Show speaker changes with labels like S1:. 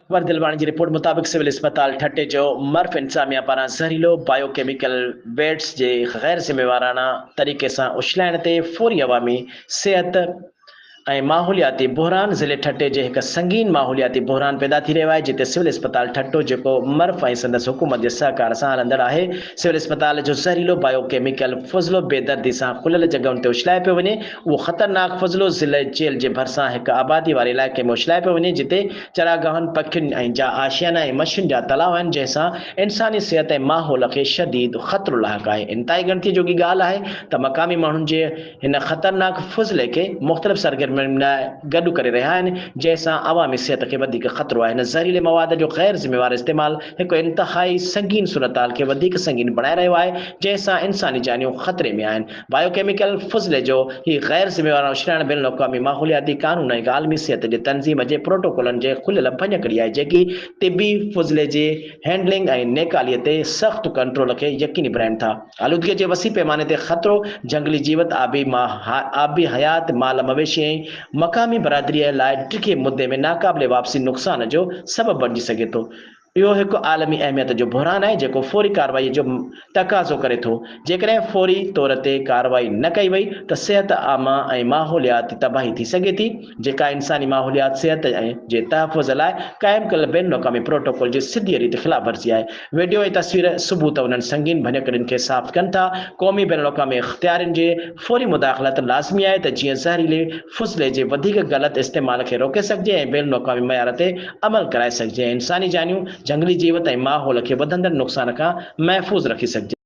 S1: اڪبر دلواڻي جي رپورٽ مطابق سول اسپتال ٺٽي جو مرف انتظاميا پاران زهريلو بايو ڪيميڪل ويٽس جي غير ذميواراڻا طريقي سان اڇلائڻ تي فوري عوامي صحت ۽ ماحولياتي بحران ضلعي ٺٽي جي هڪ سنگين ماحولياتي بحران پيدا ٿي رهيو آهي جتي سول اسپتال ٺٽو جيڪو مرف ۽ سندس حڪومت جي سهڪار سان هلندڙ آهي سول اسپتال جو زهريلو بايو ڪيميڪل فضلو بيدردي سان کليل جڳهن تي اڇلايو پيو وڃي اهو خطرناڪ فضلو ضلعي جيل جي ڀرسان هڪ آبادي واري علائقي ۾ اڇلايو پيو وڃي جتي چراگاهن، پکين ۽ جا آشيانا ۽ مڇين جا تلاء آهن جنهن سان انساني صحت ۽ ماحول کي شديد خطرو لاحق آهي. انتهائي ڳڻتي جوڳي ڳالهه آهي ته مقامي ماڻهن جي هن خطرناڪ فضلي کي مختلف سرگرمين لاء گڏ ڪري رهيا آهن جنهن سان عوامي صحت کي وڌيڪ خطرو آهي. هن زهريلي مواد جو غير ذميوار استعمال هڪ انتهائي سنگين صورتحال کي وڌيڪ سنگين بڻائي رهيو آهي جنهن سان انساني جانيون خطري ۾ آهن. بايو ڪيميڪل فضلي جو هي غير ذميواراڻو اڇلائڻ بين الاقوامي ماحولياتي قانون ۽ عالمي صحت جي تنظيم جي پروٽوڪولن جي کليل ڀڃڪڙي آهي جيڪي طبي فضلي جي هينڊلنگ ۽ نيڪالي تي سخت ڪنٽرول کي يقيني بڻائين ٿا. آلودگي جي وسيع پيماني تي خطرو جهنگلي جيوت، آبي حيات، مال مويشي ۽ مقامي برادريء لاء ڊگهي مدي ۾ ناقابل واپسي نقصان جو سبب بڻجي سگهي ٿو. اهو هڪ عالمي اهميت جو بحران آهي جيڪو فوري ڪارروائي جو تقاضو ڪري ٿو. جيڪڏهن فوري طور تي ڪارروائي نه ڪئي وئي ته صحت عامه ۽ ماحولياتي تباهي ٿي سگهي ٿي، جيڪا انساني ماحوليات صحت جي تحفظ لاء قائم ڪيل بين الاقوامي پروٽوڪول جي سڌيء ريت خلاف ورزي آهي. وڊيو ۽ تصوير ثبوت انهن سنگين ڀڃڪڙين کي ثابت ڪن ٿا. قومي بين الاقوامي اختيارين جي فوري مداخلت لازمي آهي ته جيئن زهريلي فضلي جي وڌيڪ غلط استعمال کي روڪي سگهجي ۽ بين الاقوامي معيار تي عمل ڪرائي سگهجي ۽ انساني جانيون، جهنگلي جيوت ۽ ماحول کي وڌندڙ نقصان کان محفوظ رکي سگهجي.